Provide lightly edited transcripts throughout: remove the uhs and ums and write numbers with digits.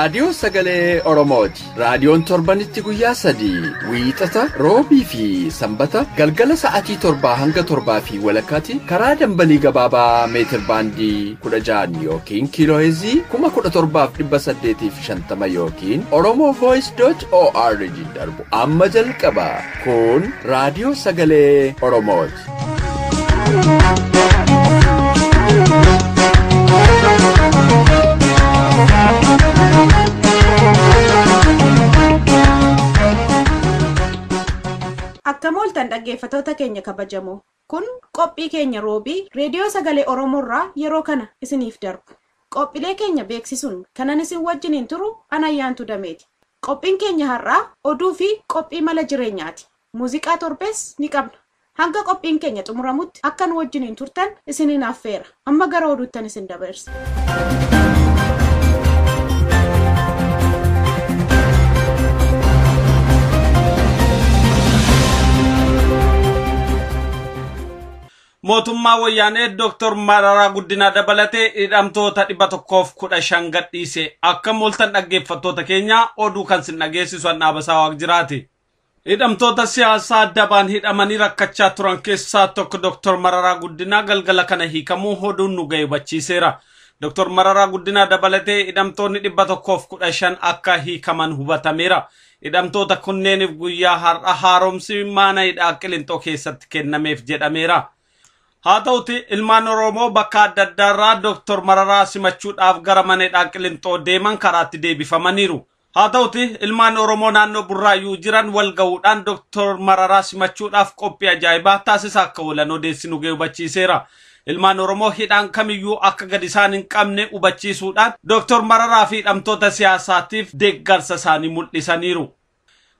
raadiyoo sagalee Oromooti. Raadiyoon torbanitti guyyaa 3 wiixata, roobii fi sanbata galgala sa'aatii 7 hanga 7:30 karaa dambalii gabaabaa meetir baandii 16 yookiin kiilooheezii 17,850 yookiin oromovoice.org darbu amma jalqaba. Kun raadiyoo sagalee Oromooti. Akka mooltan dhaggeeffattoota keenya kabajamoo, kun qophii keenya roobii reediyoo sagalee Oromoorraa yeroo kana isiniif darbu. Qophiilee keenya beeksisuun kanan isin wajjiniin turu Anayyaantu Dameeti. Qophiin keenya har'aa oduu fi qophii mala jireenyaati. Muuziqaa torbees ni qabna. Hanga qophiin keenya xumuramutti akka nu wajjiniin turtan isiniin affeera. Amma gara oduuttan isin dabarsa. Mootummaa wayyaanee Dr. Mararaa Guddinaa dabalatee hidhamtoota 115 gadhiise. Akka mooltan dhaggeeffattoota keenya oduu kan sin dhageessisu Dhaabasaa Waaqjiraati. Hidhamtoota siyaasaa dabaan hidhamanii rakkachaa turan keessaa tokko Dr. Mararaa Guddinaa galgala kana hiikamuu oduun nu ga'e hubachiiseera. Dr. Mararaa Guddinaa dabalatee hidhamtoonni 115 akka hiikaman hubatameera. Hidhamtoota kunneeniif guyyaa har'a haaromsi mana hidhaa Qilintoo keessatti kennameef jedhameera. Haa ta'uti ilmaan Oromoo bakka adda addaarraa Dr. Mararaa simachuudhaaf gara mana hidhaa Qilintoo deeman karaatti deebifamaniiru. Haa ta'uti ilmaan Oromoo naannoo Burraayyuu jiran wal ga'uudhaan Dr. Mararaa simachuudhaaf qophii ajaa'ibaa taasisaa akka oolan odeessi nu ga'e hubachiiseera. Ilmaan Oromoo hidhaan kamiyyuu akka gadi isaan hin qabne hubachiisuudhaan Dr. Mararaa fi hidhamtoota siyaasaatiif deeggarsa isaanii mul'isaniiru.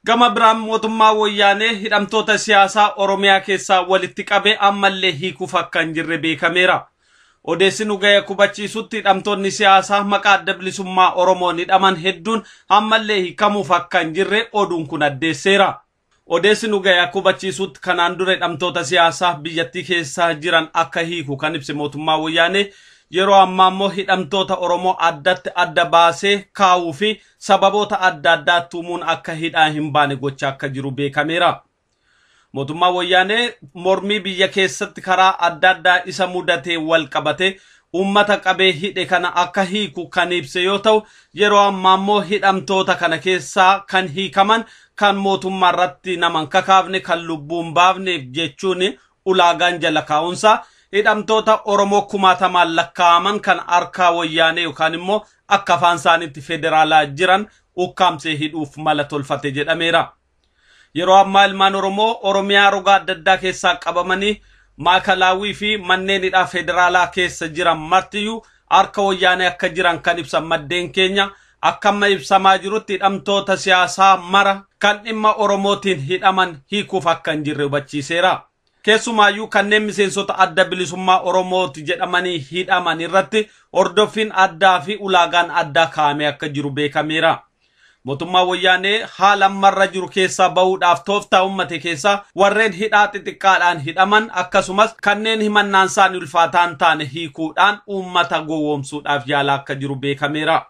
Gama biraan mootummaa wayyaanee hidhamtoota siyaasaa Oromiyaa keessaa walitti qabee ammallee hiikuuf akka hin jirre beekameera. Odeessi nu ga'e hubachiisutti hidhamtoonni siyaasaa maqaa adda bilisummaa Oromoon hidhaman hedduun ammallee hiikamuuf akka hin jirre oduun kun addeesseera. Odeessi nu ga'e hubachiisutti kanaan dura hidhamtoota siyaasaa biyyattii keessaa jiran akka hiiku kan ibse mootummaa wayyaanee yeroo ammaa immoo hidhamtoota Oromoo addatti adda baasee kaa'uu fi sababoota adda addaa tumuun akka hidhaa hin baane gochaa akka jiru beekameera. Mootummaa wayyaanee mormii biyya keessatti karaa adda addaa isa mudatee wal qabate uummata qabee hidhe kana akka hiiku kan ibse yoo ta'u yeroo ammaa immoo hidhamtoota kana keessaa kan hiikaman kan mootummaa irratti nama hin kakaafne kan lubbuun baafneef jechuun ulaagaan jala kaa'umsa hidhamtoota Oromoo kumaatamaan lakkaa'aman kan harkaa wayyaanee yookaan immoo akka afaan isaaniitti federaalaa jiran ukkaamsee hidhuuf mala tolfate jedhameera. Yeroo ammaa ilmaan Oromoo Oromiyaa roga adda addaa keessaa qabamanii maakalaawii fi manneen hidhaa federaalaa keessa jiran martiyyuu harka wayyaanee akka jiran kan ibsan maddeen keenya akka amma ibsamaa jirutti hidhamtoota siyaasaa mara kan dhimma Oromootiin hidhaman hiikuuf akka hin jirre hubachiiseera. Keessumaayyuu kanneen miseensota adda bilisummaa Oromooti jedhamanii hidhaman irratti hordoffiin addaa fi ulaagaan addaa kaa'amee akka jiru beekameera. Mootummaa wayyaanee haala ammarra jiru keessaa bahuudhaaf tooftaa uummate keessaa warreen hidhaa xixiqqaadhaan hidhaman akkasumas kanneen himannaan isaanii ulfaataan taane hiikuudhaan uummata gowwoomsuudhaaf yaalaa akka jiru beekameera.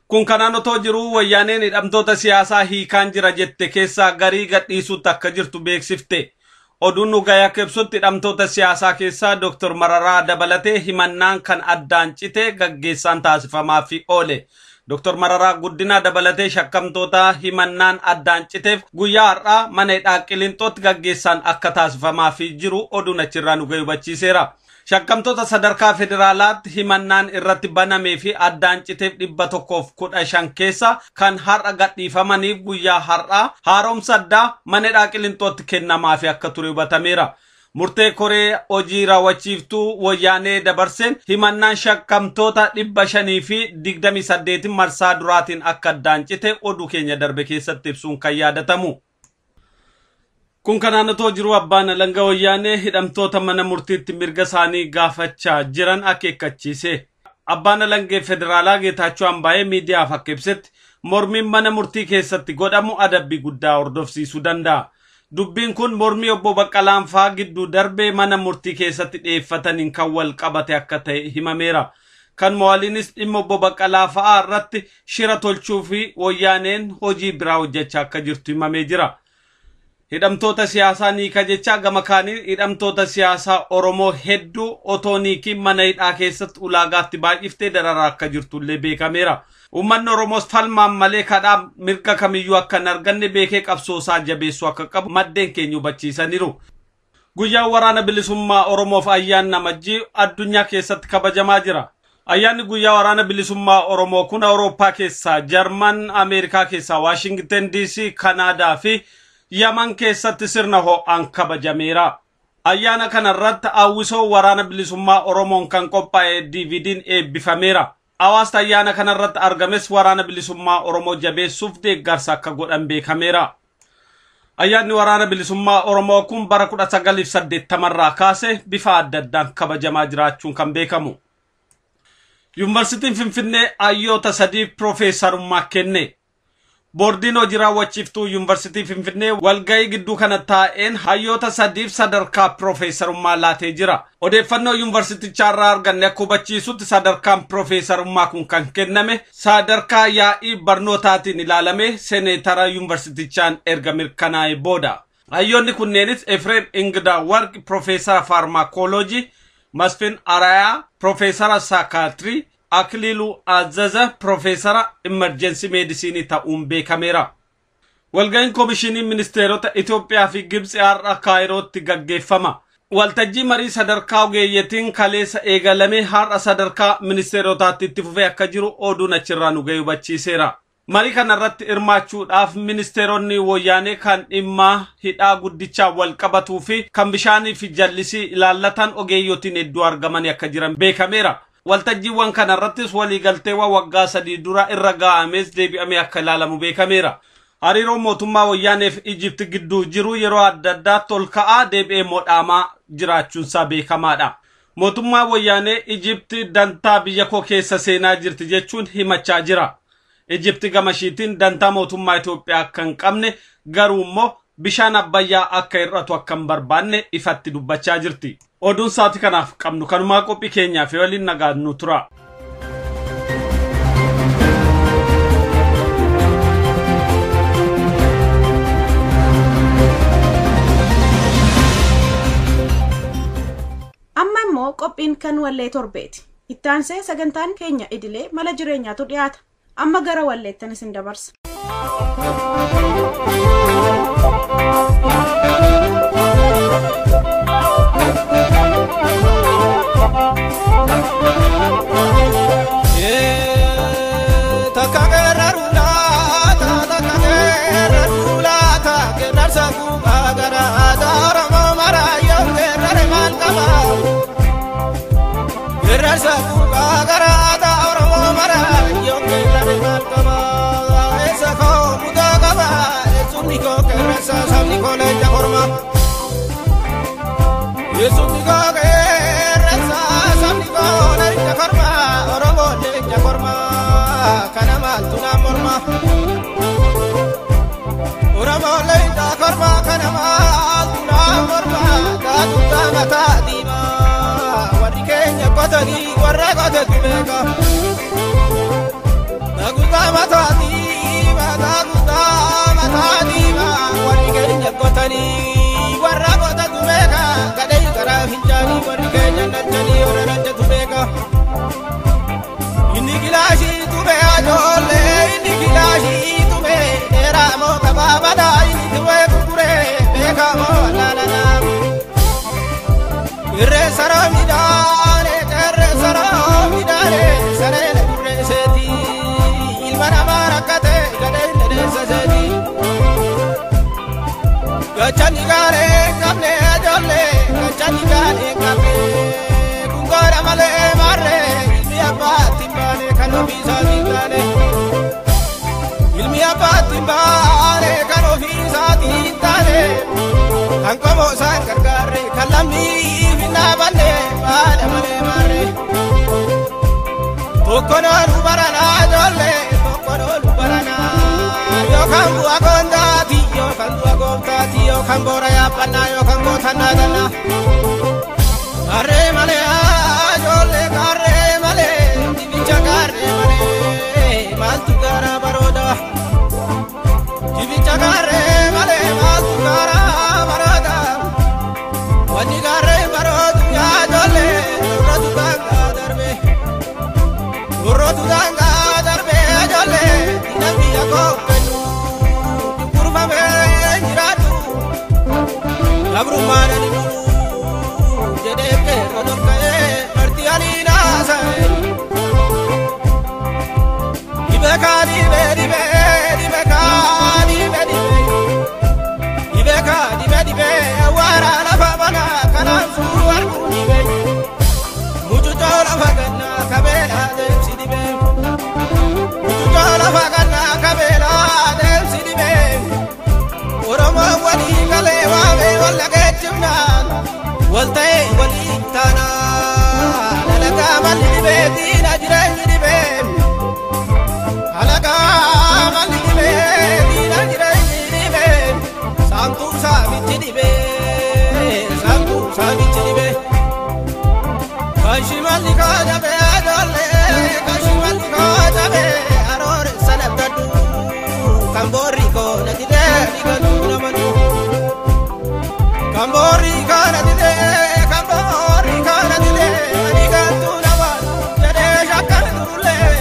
Kun kanaan otoo jiruu wayyaaneen hidhamtoota siyaasaa hiikaan jira jette keessaa garii gadhiisuutti akka jirtu beeksifte. Oduun nu ga'e akka ibsutti hidhamtoota siyaasaa keessaa Dr. Mararaa dabalatee himannaan kan addaan cite gaggeessaan taasifamaaf oole. Dr. Mararaa Guddinaa dabalatee shakkamtoota himannaan addaan citeef guyyaa har'aa mana hidhaa Qilintootti gaggeessaan akka taasifamaaf jiru oduun achirraa nu ga'e hubachiiseera. Shakkamtoota sadarkaa federaalaatti himannaan irratti banamee fi addaan citeef 115 keessa kan har'a gadhiifamaniif guyyaa har'aa haaromsa addaa mana hidhaa Qilintootti kennamaaf akka ture hubatameera. Murtee koree hojii raawwachiiftuu wayyaanee dabarseen himannaan shakkamtoota 528 marsaa duraatiin akka addaan cite oduu keenya darbe keessatti ibsuun kan yaadatamu. Kun kanaan otoo jiruu abbaan alangaa wayyaanee hidhamtoota mana murtiitti mirga isaanii gaafachaa jiran akeekkachiise. Abbaan alangee federaalaa Geetaachoo Ambaayee miidiyaaf akka ibsetti mormiin mana murtii keessatti godhamu adabbii guddaa hordofsiisuu danda'a. Dubbiin kun mormii obbo Baqqalaan fa'aa gidduu darbee mana murtii keessatti dhiyeeffataniin kan wal qabate akka ta'e himameera. Kanuma waliinis dhimma obbo Baqqalaa fa'aa irratti shira tolchuu fi wayyaaneen hojii biraa hojjechaa akka jirtu himamee jira. Hidhamtoota siyaasaa niika jecha gama kaaniin hidhamtoota siyaasaa Oromoo hedduu otoo niikiin mana hidhaa keessatti ulaagaatti baay'iftee dararaa akka jirtullee beekameera. Uummanni Oromoos falmaan malee kadhaa mirga kamiyyuu akka hin arganne beekee qabsoosaa jabeessuu akka qabu maddeen keenya hubachiisaniiru. Guyyaan waraana bilisummaa Oromoof ayyaanni Amajjii addunyaa keessatti kabajamaa jira. Ayyaanni guyyaa waraana bilisummaa Oromoo kun Awurooppaa keessaa, Jarman, Ameerikaa keessaa, Waashingten DC, Kanaadaa fi Yaman keessatti sirna ho'aan kabajameera. Ayyaana kanarratti hawwisoo waraana bilisummaa Oromoon kan qophaa'e DVD'n eebbifameera. Hawaasni ayyaana kanarratti argames waraana bilisummaa Oromoo jabeessuuf deeggarsa akka godhan beekameera. Ayyaanni waraana bilisummaa Oromoo kun bara 1980 irraa kaasee bifa adda addaan kabajamaa jiraachuun kan beekamu. Yuunivarsiitiin Finfinnee hayyoota 3 piroofeesarummaa kenne. Boordiin hojii raawwachiiftuu Yuunivarsiitii Finfinnee walgahii gidduu kana taa'een hayyoota 3 sadarkaa piroofeesarummaa laatee jira. Odeeffannoo yuunivarsiitichaa irraa arganne akka hubachiisutti sadarkaan piroofeesarummaa kun kan kenname sadarkaa yaa'ii barnootaatiin ilaalame seeneetara yuunivarsiitichaan erga mirkanaa'e booda. Hayyoonni kunneenis Efreem Ingidaa Warq piroofeesara faarmaakooloojii, Masfin Arayaa piroofeesara saakaatirii, Akiliiluu Azzaza piroofeesara imerjensii meedisinii ta'uun beekameera. Walga'iin Komishinii Ministeerota Itoophiyaa fi Gibxi har'a Kaayirootti gaggeeffama. Waltajjii marii sadarkaa ogeeyyiitiin kaleessa eegalame har'a sadarkaa ministeerotaatti itti fufee akka jiru oduun achirraa nu ga'e hubachiiseera. Marii kanarratti hirmaachuudhaaf ministeeronni wayyaanee kan dhimma hidhaa guddichaa wal qabatuu fi kan bishaanii fi jallisii ilaallatan ogeeyyotiin hedduu argamanii akka jiran beekameera. Waltajjiiwwan kanarrattis waliigalteewwan waggaa 3 dura irra ga'ames deebi'amee akka ilaalamu beekameera. Hariiroon mootummaa wayyaaneef Ijipti gidduu jiru yeroo adda addaatti ol ka'aa deebi'ee modhaamaa jiraachuunsaa beekamaadha. Mootummaa wayyaanee Ijipti dantaa biyya koo keessa seenaa jirti jechuun himachaa jira. Ijipti gama ishiitiin dantaa mootummaa Itoophiyaa akka hin qabne garuu immoo bishaan Abbayyaa akka hir'atu akka hin barbaanne ifatti dubbachaa jirti. Oduun sa'aatii kanaaf qabnu kanumaa qophii keenyaaf waliin nagaan nu tura. Amma immoo qophiin kan wallee torbeeti. Itti aansee sagantaan keenya idilee mala jireenyaatu dhiyaata. Amma gara walleettan isin dabarsa. Arre male, ajole, arre male. Mootummaan ani bulu jedhee qeerroon ol ka'ee marti ani naasa'e. Dhibee kaa dhibee dhibee dhibee kaa dhibee dhibee dhibee kaa dhibee dhibee awwaara lafa banaa kanaan suuru arguun dhibee mucucoo lafa gannaa kabeelaa deemsi dhibee mucucoo lafa gannaa kabeelaa deemsi dhibee Oromoon walii galee waamee wal dhageechifnaan wal ta'ee walii taanaa dalagaa malli dhibee diina jireenyi dhibee. Alagaa malli dhibee diina jireenyi dhibee saamtuu saamichi dhibee saamtuu saamichi dhibee. Kanshi malli kaajabee ajoollee kanshi malli kaajabee aroore sanabdadhu kan boorri koona didee dhigatuu namanu. Kan boorri koona didee kan boorri koona didee dhigatuu namanu jedhee shakkan turullee.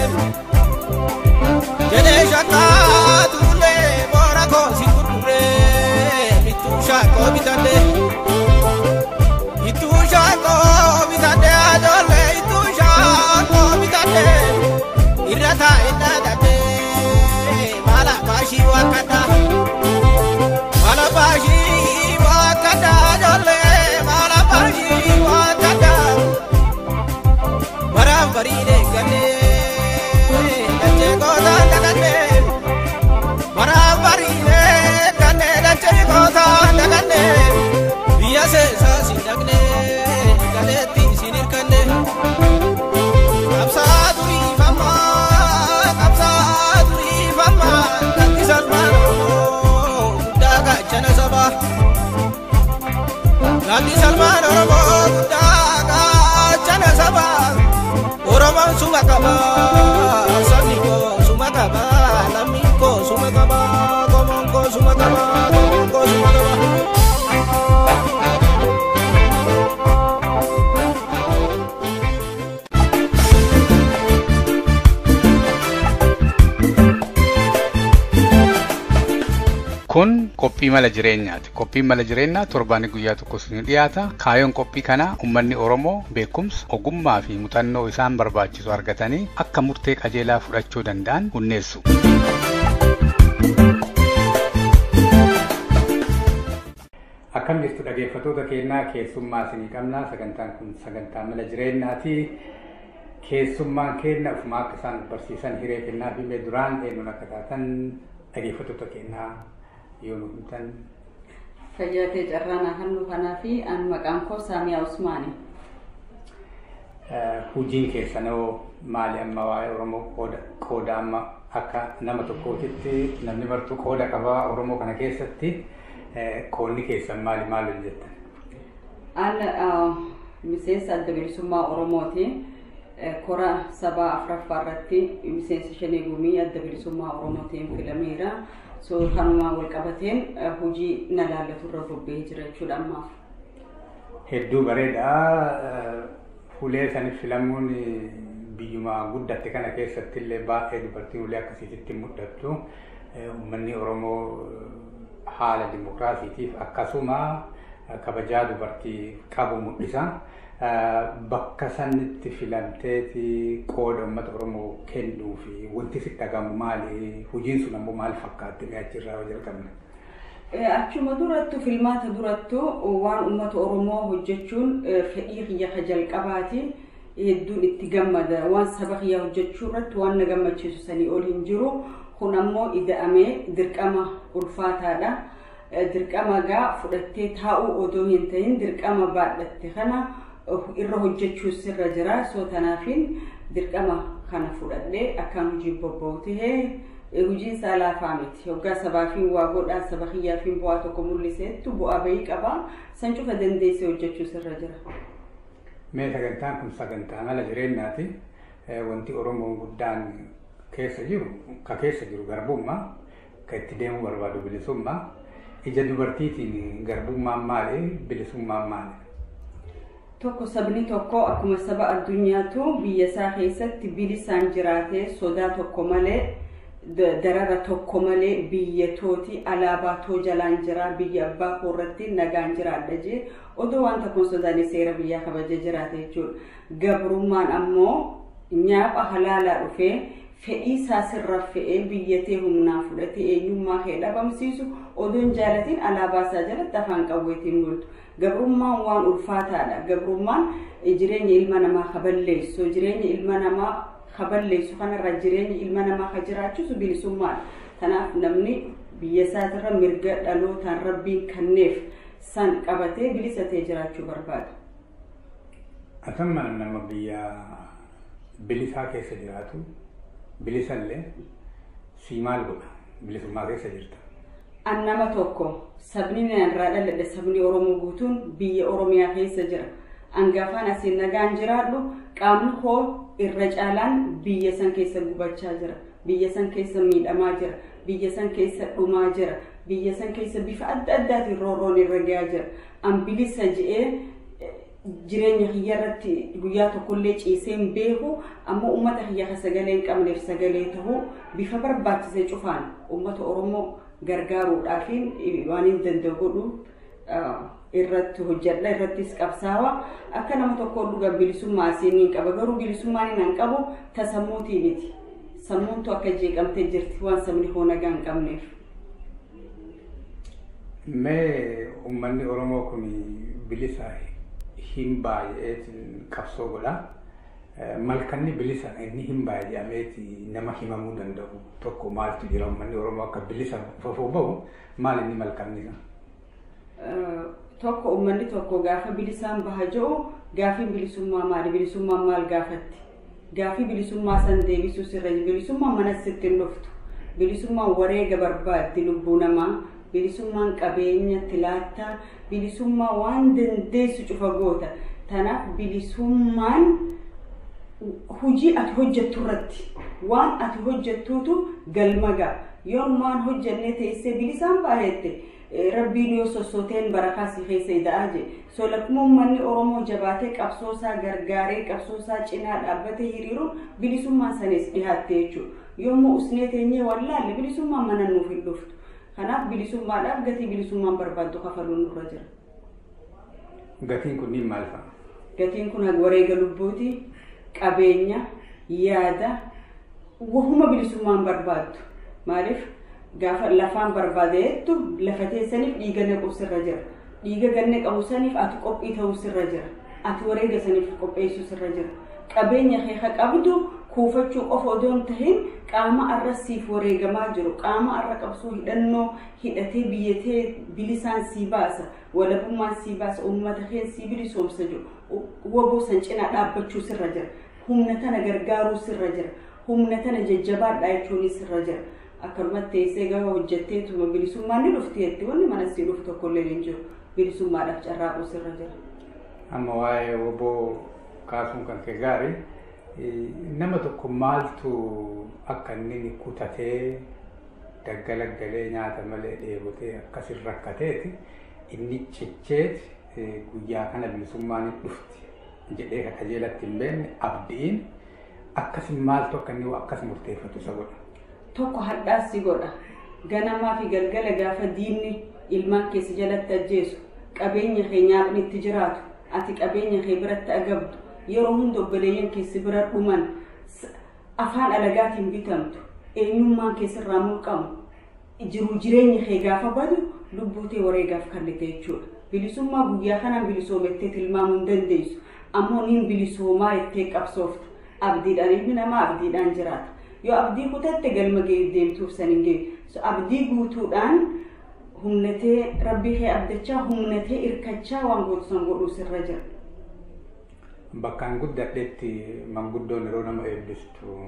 Jedhee shakkaa turullee boora koo si gurguree bittuu shaakoo bitadhee. Ittuu shaakoo bitadhee ajoollee ittuu shaakoo bitadhee irra taa'ee dhaadhadhee maala baashii wakkadhaa. Maala baashii wakkadhaa ajoollee maala baashii wakkadhaa. Baraan bariidee gannee. Dachee gootaan dagannee baraan bariinee gannee dachee gootaan dagannee biyya seesaa si dhaqnee galeetti si hirkanne. Qabsaa duriifamaa qabsaa duriifamaa gatti salphaan Oromoo guddaa gaachana sabaa. Gatti salphaan Oromoo guddaa gaachana sabaa. Oromoon suma qaba sabni koo suma qaba lammiin koo suma qaba qomoon koo suma qaba qomoon koo suma qaba. Kun qophii mala jireenyaati. Qophiin mala jireenyaa torbaanii guyyaa tokko isinii dhiyaata. Kaayyoon qophii kanaa uummanni Oromoo beekumsa, ogummaa fi muuxannoo isaan barbaachisu argatanii akka murtee qajeelaa fudhachuu danda'an hunneessu. Akkam jirtu dhaggeeffattoota keenyaa keessummaa isinii qabna. Sagantaan kun sagantaa mala jireenyaati. Keessummaan keenya ofuma akka isaan barsiisan hiree kennaa fi mee duraan eenyuun akka taatan dhaggeeffattoota keenyaa yoo nu himtan. Fayyaa ta'e carraa hannu kanaa fi an maqaan koo Saamiyaa Usmaani. Hojiin keessanoo maali amma waa'ee Oromoo qooda amma akka nama tokkootitti namni martuu qooda qabaa Oromoo kana keessatti qoodni keessan maali maal hojjettan? An miseensa adda bilisummaa Oromooti. Kora sabaa afuraffaa irratti miseensa shanee gumii adda bilisummaa Oromootiin filameera. So kanumaan wal qabateen hojii na laallatu irra bobba'ee jira jechuudha ammaaf. Hedduu bareedaa. Fuulee saniif filamuun biyyuma guddatte kana keessatti illee baay'ee dubartiin ulee akkasiitti mul'attu. Uummanni Oromoo haala dimokiraasiitiif akkasuma kabajaa dubartii qabu mul'isa. Bakka sanitti filamteeti qooda uummata Oromoo kennuu fi wanti sitti dhagahamu maali? Hojiin sun ammoo maal fakkaatti mee achirraa yoo jalqabne? Achuma durattu filmaata durattu waan uummata Oromoo hojjechuun fedhii kiyya ka jalqabaati. Hedduun itti gammada. Waan saba kiyya hojjechuu irratti waan na gammachiisu sanii ol hin jiru. Kun ammoo ida'amee dirqama ulfaataadha. Dirqama gaa fudhattee taa'uu odoo hin ta'in dirqama baadhatte kana irra hojjechuu sirra jira. So tanaafiin dirqama kana fudhadhee akkaan hojii bobba'u tahee hojiin isaa laafaa miti. Hoggaa sabaafiin waa godhaa saba kiyyaafiin bu'aa tokko mul'iseettu bu'aa bahii qaba. San cufa dandeessee hojjechuu sirra jira. Mee sagantaan kun sagantaa mala jireenyaati. Wanti Oromoon guddaan keessa jiru, ka keessa jiru garbummaa, ka itti deemuu barbaadu bilisummaa. Ija dubartiitiin garbummaan maali? Bilisummaan maali? Tokko sabni tokko akkuma saba addunyaatu biyya isaa keessatti bilisaan jiraatee sodaa tokko malee Darara tokko malee biyya tooti alaabaa too jalaan jira biyya abbaa koorratti nagaan jiraadha jee odoo waan tokkoon sodaanne seera biyyaa kabajee jiraate jechuudha. Gabrummaan ammoo nyaapha halaalaa dhufee fedhii isaa sirra fe'ee biyyatee humnaa fudhatee eenyummaa kee dhabamsiisu odoo hin jaalatiin alaabaa isaa jalatti afaan qawweetiin bultu. Gabrummaan waan ulfaataadha. Gabrummaan jireenya ilma namaa kaballeessu jireenya ilma namaa kaballeessu kanarra jireenya ilma namaa ka jiraachisu bilisummaadha. Kanaaf namni biyya isaatirra mirga dhalootaan rabbiin kenneef san qabatee bilisa ta'ee jiraachuu barbaada. Atamma nama biyya bilisaa keessa jiraatu bilisallee sii maal godha bilisummaa keessa jirta. An nama tokko sabni irraa dhaladhe sabni Oromoo guutuun biyya Oromiyaa keessa jira. An gaafaan asiin nagaan jiraadhu qaamni koo irra caalaan biyya san keessa gubachaa jira. Biyya san keessa miidhamaa jira. Biyya san keessa dhumaa jira. Biyya san keessa bifa adda addaatiin roorroon irra gahaa jira. An bilisa je'ee jireenya kiyya irratti guyyaa tokkollee ciisee hin beeku ammoo uummata kiyya ka sagalee hin qabneef sagalee ta'uu bifa barbaachise cufaan uummata Oromoo gargaaruudhaaf waan hin danda'u godhu irratti hojjedha irrattis qabsaawa akka nama tokko dhuga bilisummaa asiin hin qaba garuu bilisummaan hin qabu tasammuutii miti sammuuntu akka jeeqamtee jirti waan sabni koo nagaa hin qabneef. Mee uummanni Oromoo kun bilisa hin baay'eetiin qabsoo godha. Malkanni bilisa inni hin baay'ee jedhameeti nama himamuu danda'u tokko maaltu jira uummanni Oromoo akka bilisa fafoo bahu maal inni malkanni isaa? Tokko uummanni tokko gaafa bilisaan baha jiru gaafiin bilisummaa maali? Bilisummaan maal gaafatti? Gaafii bilisummaa san deebisuu sirra bilisummaan mana sitti hin dhuftu. Bilisummaan wareega barbaaddi lubbuu namaa. Bilisummaan qabeenya tilaattaa. Bilisummaa waan dandeessu cufa goota. Tanaaf bilisummaan hojii ati hojjettu irratti waan ati hojjettuutu galma ga'a. Yoo waan hojjennee teessee bilisaan baay'atte rabbiin yoo sossooteen barakaa si keessa ida'aa jee. So lakkuma uummanni Oromoo jabaatee qabsoosaa gargaaree qabsoosaa cinaa dhaabbatee hiriiruun bilisummaan sanis dhihaatte jechuudha. Yommuu usnee teenyee wallaalle bilisummaan mana nuuf hin dhuftu. Kanaaf bilisummaadhaaf gatii bilisummaan barbaaddu kafaluun nurra jira. Gatiin kunniin maal fa'a? Gatiin kun wareega lubbuuti, qabeenya, yaada, wahuma bilisummaan barbaaddu. Maaliif gaafa lafaan barbaadeettu lafa teessaniif dhiiga naquu sirra jira. Dhiiga ganna qabu saniif ati qophii ta'uu sirra jira. Ati wareega saniif qopheessuu sirra jira. Qabeenya kee qabdu kuufachuu qofa odoo hin tahin qaama arra siif wareegamaa jiru qaama arra qabsoo hidhannoo hidhatee biyyatee bilisaan sii baasa walabummaan sii baasa uummata kee sii bilisoomsa jiru waboo san cinaa dhaabbachuu sirra jira. Humna tana gargaaruu sirra jira. Humna tana jajjabaadhaa jechuunis sirra jira. Akkanumatti teessee gaafa hojjetteetuma bilisummaan ni dhufti jetti wanni mana sii dhufu tokkollee hin jiru. Bilisummaadhaaf carraaquu sirra jira. Amma waa'ee waboo kaasuun kan kee gaarii nama tokko maaltu akka inni kutatee daggalaggalee nyaata malee dheebotee akkasin rakkateeti inni cicheeti guyyaa kana bilisummaan hin dhufti jedhee ka qajeelatti hin beekne abdiin akkasin maaltu akka inni akkas murteeffatu isa godha. Tokko hadhaas si godha. Ganamaa fi galgala gaafa diinni ilmaan keessa jalatti ajjeesu qabeenya kee nyaapni itti jiraatu ati qabeenya kee biratti agabdu yeroo hunda obboleeyyan keessi bira dhuman afaan alagaatiin bitamtu eenyummaan keessirraa mulqamu jiru jireenya kee gaafa badu lubbuu tee wareegaaf kennite jechuudha. Bilisummaa guyyaa kanaan bilisoomettee tilmaamuu hin dandeessu. Ammoo niin bilisoomaa jettee qabsoofta. Abdiidhaan ilmi namaa abdiidhaan jiraata. Yoo abdii kutatte galma deemtuuf san hin geessu. So abdii guutuudhaan humnatee rabbii kee abdachaa humnatee irkachaa waan gootu san godhuu sirra jira. Bakkaan guddadhetti manguddoon yeroo nama eebbistu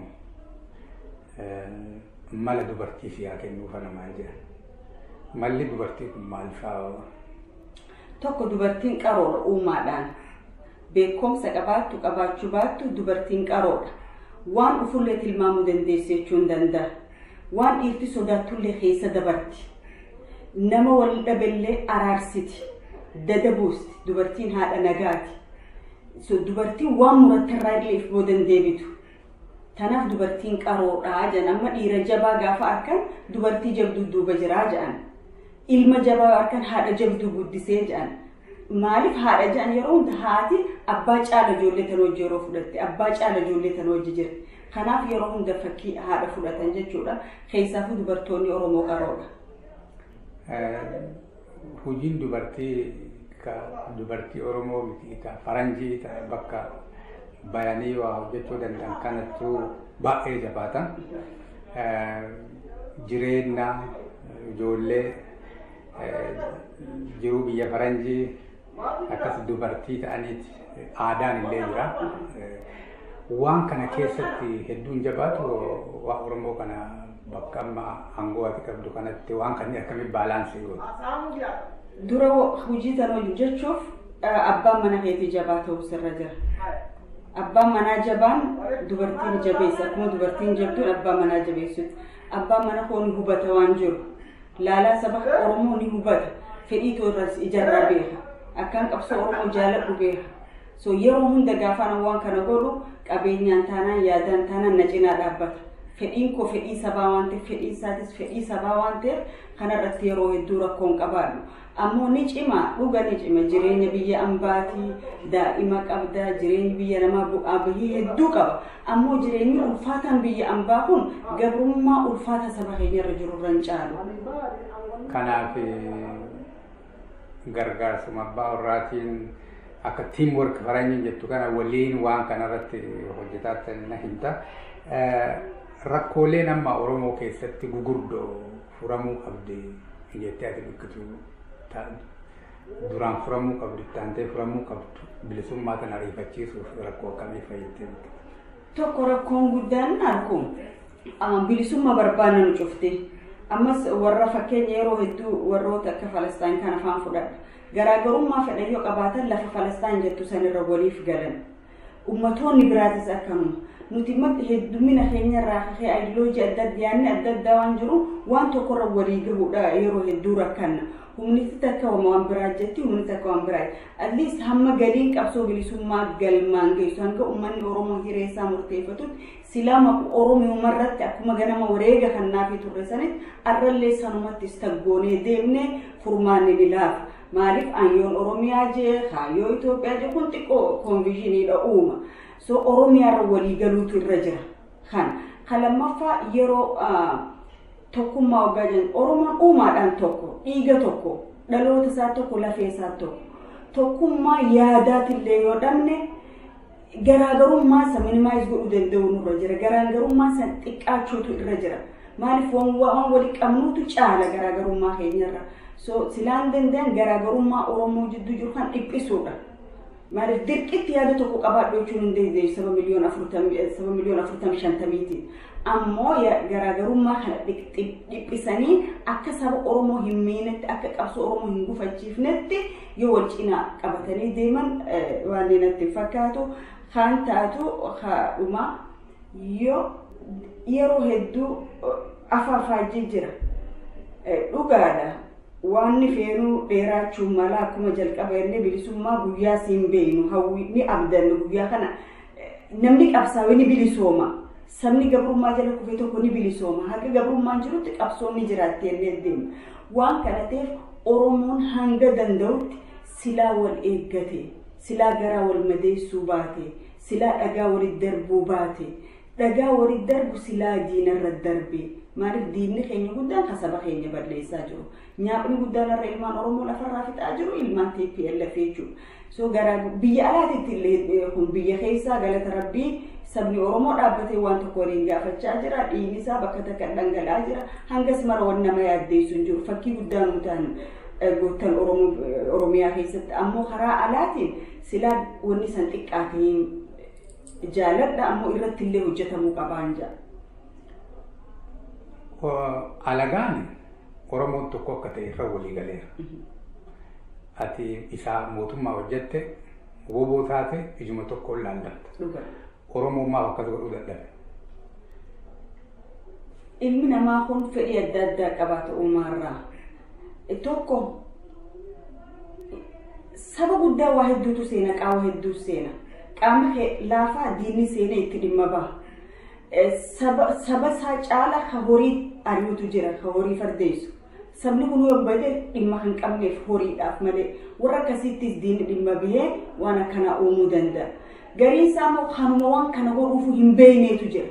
mala dubartii si haa kennuufa namaa jira. Malli dubartii kun maal fa'a? Tokko dubartiin qaroodha uumaadhaan. Beekumsa qabaattu qabaachuu baattu dubartiin qaroodha. Waan dhufullee tilmaamuu dandeessu jechuu hin danda'a. Waan dhiirti sodaattullee keessa dabarti. Nama wal dhabellee araarsiti. Dada buusti. Dubartiin haadha nagaati. So dubartiin waan muratterraa illee if booda hin deebitu. Tanaaf dubartiin qaroodhaa jedhan. Amma dhiira jabaa gaafa arkan dubartii jabduu duuba jiraa jedhan. Ilma jabaa arkan haadha jabduu guddisee jedhan. Maaliif haadha jedhan? Yeroo hunda haati abbaa caala ijoollee tan hojii yeroo fudhatte, abbaa caala ijoollee tan hojii jirti. Kanaaf yeroo hunda fakkii haadha fudhatan jechuudha. Keessaafuu dubartoonni Oromoo qaroodha. Hojiin dubartii ka dubartii Oromoo miti ka faranjii bakka bayanii waa hojjechuu danda'an kanattuu baay'ee jabaata. Jireenya ijoollee jiruu biyya faranjii akkas dubartii ta'aniiti aadaan illee jira. Waan kana keessatti hedduun jabaatu waa Oromoo kana bakka amma aangoo ati qabdu kanatti waan kanneen akkamitti baalaansii gootu? Dura hojii tan hojjechuuf abbaan mana keetii jabaa ta'uu sirra jira. Abbaan manaa jabaan dubartiin jabeessa. Akkuma dubartiin jabduun abbaa manaa jabeessutti. Abbaan mana koo ni hubata waan jiru. Laalaa saba Oromoo ni hubata. Fedhii toorras ijarraa beeka. Akkaan qabsoo Oromoo jaaladhu beeka. So yeroo hunda gaafaan waan kana godhu qabeenyaan taanaan yaadaan taanaan na cinaa dhaabbata. Fedhiin koo fedhii sabaa waan ta'eef, fedhiin isaatis fedhii sabaa waan ta'eef kanarratti yeroo hedduu rakkoon qabaadhu. Ammoo ni cima, dhuga ni cima. Jireenya biyya ambaatii, daa'ima qabda, jireenyi biyya namaa bu'aa bahii hedduu qaba. Ammoo jireenyi ulfaataan biyya ambaa kun gabrummaa ulfaata saba keenyarra jiru irra hin caalu. Kanaaf gargaarsuma abbaa warraatiin akka team work faranjiin jettu kana waliin waan kanarratti hojjetaa na himta. Rakkooleen amma Oromoo keessatti gugurdoo furamuu qabdi jettee ati dukkitu duraan furamuu qabdu, itti furamuu qabdu bilisummaa kana ariifachiisuuf rakkoo akkamii fayyadtee dukkitu? Tokko rakkoon guddaan arku bilisummaa barbaanna nu cufte. Ammas warra fakkeenya yeroo hedduu warroota akka Falastaan kana afaan fudhadha. Garaagarummaa fedhan yoo qabaatan lafa Falastaan jettu sanirra waliif galan. Ummatoonni biraatis akkanuma. Nuti heddumina keenyarraa kakee ayidiloojii adda addaa yaadni adda addaa waan jiru waan tokkorra walii gahuudha yeroo hedduu rakkanna. Humni takka waan biraa jetti, humni takka waan biraa. At least hamma galiin qabsoo bilisummaa galmaan geessu hanga uummanni Oromoo hiree isaa murteeffatutti silaa maqu Oromiyyumarratti akkuma ganama wareega kannaafii turre sanitti arrallee sanumatti istaggoonee deemnee furmaanni ni laafa. Maaliif ayyoon Oromiyaa jee, kaayyoo Itoophiyaa jee kun xiqqoo konvizhiniidha uuma. So Oromiyaarra walii galuutu irra jira. Kan lammaffaa yeroo tokkummaa waggaa jennu Oromoon uumaadhaan tokko, dhiiga tokko, dhaloota isaa tokko, lafee isaa tokko. Tokkummaa yaadaatillee yoo dhabne garaagarummaa isa minimaayiz godhuu danda'u nurra jira. Garaagarummaa isa xiqqaachuutu irra jira. Maaliif waan walii qabnuutu caala garaagarummaa keenyarra. So silaan danda'an garaagarummaa Oromoo jidduu jiru kan dhiphisuudha. Maaliif dirqitti yaada tokko qabaadhu jechuun hin dandeessu saba miliyoona 40-50. Ammoo garaagarummaa kana dhiphisanii akka saba Oromoo hin miinetti, akka qabsoo Oromoo hin gufachiifnetti yoo wal cinaa qabatanii deeman waan natti fakkaatu. Kan taatu dhuma yoo yeroo hedduu afaafaajii jira. Dhugaadha. Waan feenuu dheeraachuu mala akkuma jalqaba jennee bilisummaa guyyaa siin beeynu hawwi ni abdannu guyyaa kana namni qabsaa'e ni bilisooma. Sabni gabrummaa jala kufee tokko ni bilisooma. Haga gabrummaan jirutti qabsoon ni jiraatti jennee deemna. Waan kana ta'eef Oromoon hanga danda'utti silaa wal eeggate, silaa garaa wal madeessuu baate, silaa dhagaa walitti darbuu baate, dhagaa walitti darbu silaa diinarra darbe. Maaliif diinni keenya guddaan kan saba keenya balleessaa jiru. Nyaapni guddaan irra ilmaan Oromoo lafarraa fixaa jiru ilmaan TPLF jechuudha. So gara biyya alaatitti illee kun biyya keessaa galata rabbii sabni Oromoo dhaabbatee waan tokko waliin gaafachaa jira. Dhiigni isaa bakka takka dhangala'aa jira. Hangas mara waan nama yaaddeessu hin jiru. Fakkii guddaa nu ta'an goottan Oromiyaa keessatti ammoo karaa alaatiin silaa wanni san xiqqaatee jaaladha ammoo irratti illee hojjetamuu qabaan jedha. Alagaan Oromoon tokko akka ta'e irra walii galeera. Ati isaa mootummaa hojjette woboo taate ijuma tokkoon laallamta. Oromoon maaf akkas godhuu dadhabe? Ilmi namaa kun fedhii adda addaa qabaata uumaarraa. Tokko saba guddaa waa hedduutu seena, qaama hedduu seena. Qaama laafaa diinni seenee itti dhimma baha. Saba isaa caala ka horii ari'utu jira, ka horii fardeessu. Sabni kun yoo bade dhimma hin qabneef horiidhaaf malee warra akkasiittis diinni dhimma bahee waan akkanaa uumuu danda'a. Gariin isaa immoo kanuma waan kana godhuuf hin beekneetu jira.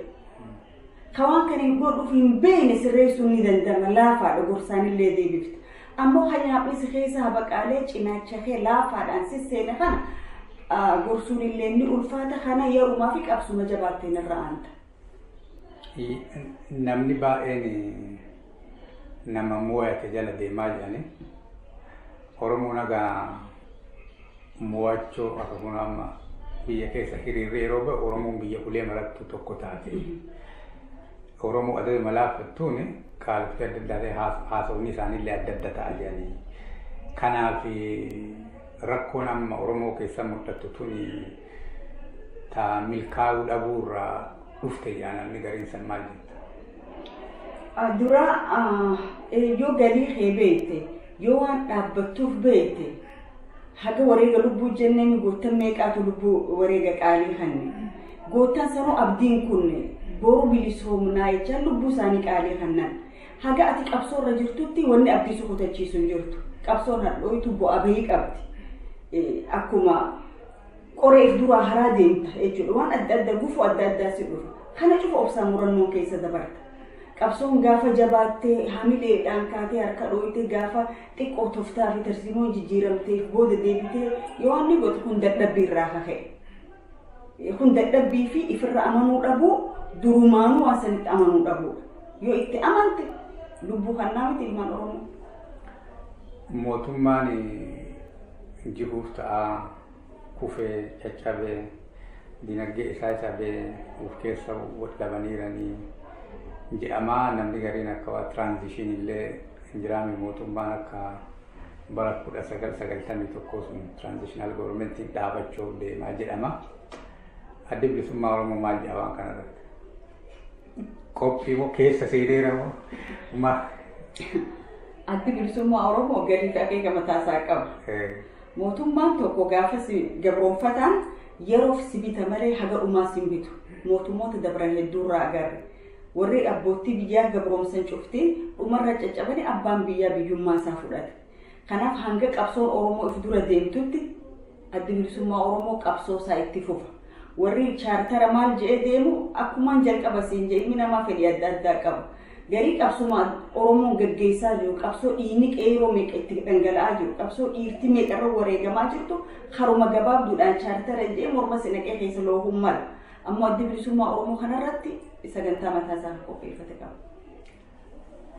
Ka waan kana godhuuf hin beekne sirreessuun ni danda'ama laafaadha gorsaanillee deebifta. Ammoo kan nyaaphi keessa habaqaalee cinaacha kee laafaadhaan sisseene kana gorsuun illee ni ulfaata kana yerumaa fi qabsuma jabaatteen irra aanta. Namni baay'een nama mo'ate jala deemaa jirani. Oromoon egaa mo'achuu akkasuma amma biyya keessa hiriirri yeroo ba'u Oromoon biyya ulee marattu tokko taate. Oromoo adda malaafattuun qaalofti adda addaa ta'e haasawni isaaniillee adda adda ta'a jedhanii. Kanaaf rakkoon amma Oromoo keessa mul'attu tuni ta milkaa'uu dhabuurraa dhufte jedha namni gariin san maal jetta? Dura yoo galii kee beekte yoo waan dhaabbattuuf beekte haga wareega lubbuu jenneen goottan meeqaatu lubbuu wareega qaalii kanne goottan sanuu abdiin kunne boru bilisoomnaa jechaan lubbuu isaanii qaalii kannan haga ati qabsoo irra jirtutti wanni abdii si kutachiisu hin jirtu qabsoon hadhooytu bu'aa bahii qabdi akkuma qoreef duraa haraa deemta jechuudha waan adda addaa gufuu adda addaa si dhufa kana cufa obsaan murannoo keessa dabarta. Qabsoon gaafa jabaattee hamileedhaan kaatee harka dhooytee gaafa xiqqoo toftaa fi tarsiimoon jijjiiramtee booda deebitee yoo inni gootu kun dadhabbii irraa kaka'e. Kun dadhabbii fi ifirra amanuu dhabuu durumaanuu waan sanitti amanuu dhabuudha. Yoo itti amante lubbuu kannaa miti ilmaan Oromoo. Mootummaan jiruuf ta'aa kufee caccabee dinagdee isaa cabee of keessa dhabaniiranii. Jedhamaa namni gariin akka waa tiraanzishinii illee hin jiraame mootummaan akka bara 1991 sun tiraanzishinaal goormentiin dhaabachuuf deemaa jedhama. Addi bilisummaa Oromoo maal jedha waan kana irratti? Qophii moo keessa seeneera moo maal? Addi bilisummaa Oromoo galii fi akeeka mataa isaa qaba. Mootummaan tokko gaafa si gabroonfataan yeroof si bita malee haga dhumaa si hin bitu. Mootummoota dabran hedduurraa agarre. Warri abbootii biyyaa gabroomsan cuftiin dhumarra caccabanii abbaan biyyaa biyyummaa isaa fudhate. Kanaaf hanga qabsoon Oromoo if dura deemtutti addi bilisummaa Oromoo qabsoo isaa itti fufa. Warri chaartara maal je'ee deemu akkumaan jalqaba siin je'e ilmi namaa fedhii adda addaa qaba. Garii qabsuma Oromoon gaggeessaa jiru qabsoo dhiigni qeeroo meeqa itti dhangala'aa jiru qabsoo dhiirti meeqarra wareegamaa jirtu haruma gabaabduudhaan chaartara je'ee morma si naqee keessa loohuun mala. Ammoo addi bilisummaa Oromoo kanarratti sagantaa mataa isaa qopheeffate qaba.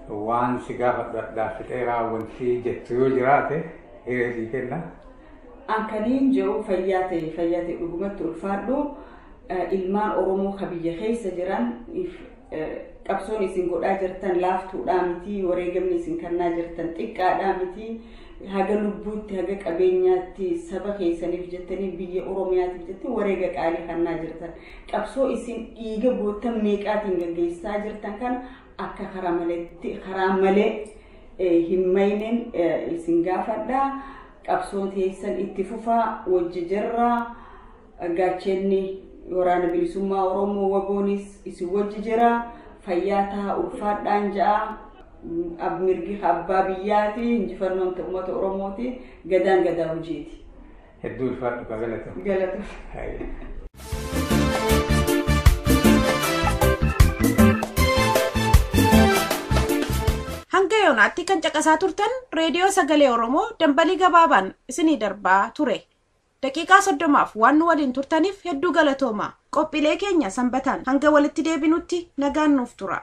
Waan si gaafadhu dhaaffixeeraa wanti jettu yoo jiraate hiree sii kenna. Ankaniin jiru fayyaa ta'e dhugumatti ulfaadhu ilmaan Oromoo ka biyya keessa jiran qabsoon isin godhaa jirtan laaftuudhaa miti wareegamni isin kennaa jirtan xiqqaadhaa miti haga lubbuutti haga qabeenyaatti saba keessaniif jettanii biyya Oromiyaatiif jettanii wareega qaalii kennaa jirtan qabsoo isin dhiiga goottan meeqaatiin gaggeessaa jirtan kana akka karaa malee hin mayneen isin gaafadha. Qabsoon teessan itti fufaa wajji jirra gaachenni waraana bilisummaa Oromoo waboonis isin wajji jira fayyaa ta'a ulfaadhaan ja'a mirgi abbaa biyyaati injifannoon uummata Oromooti gadaan gadaa hojiiti. Hedduu ulfaadhu galata. Galata. Hanga yoonaatti kan caqasaa turtan reediyoo sagalee Oromoo dambalii gabaabaan isinii darbaa ture. Daqiiqaa 30 waan nu waliin turtaniif hedduu galatooma. Qophiilee keenya sanbataan hanga walitti deebinutti nagaan nuuf tura.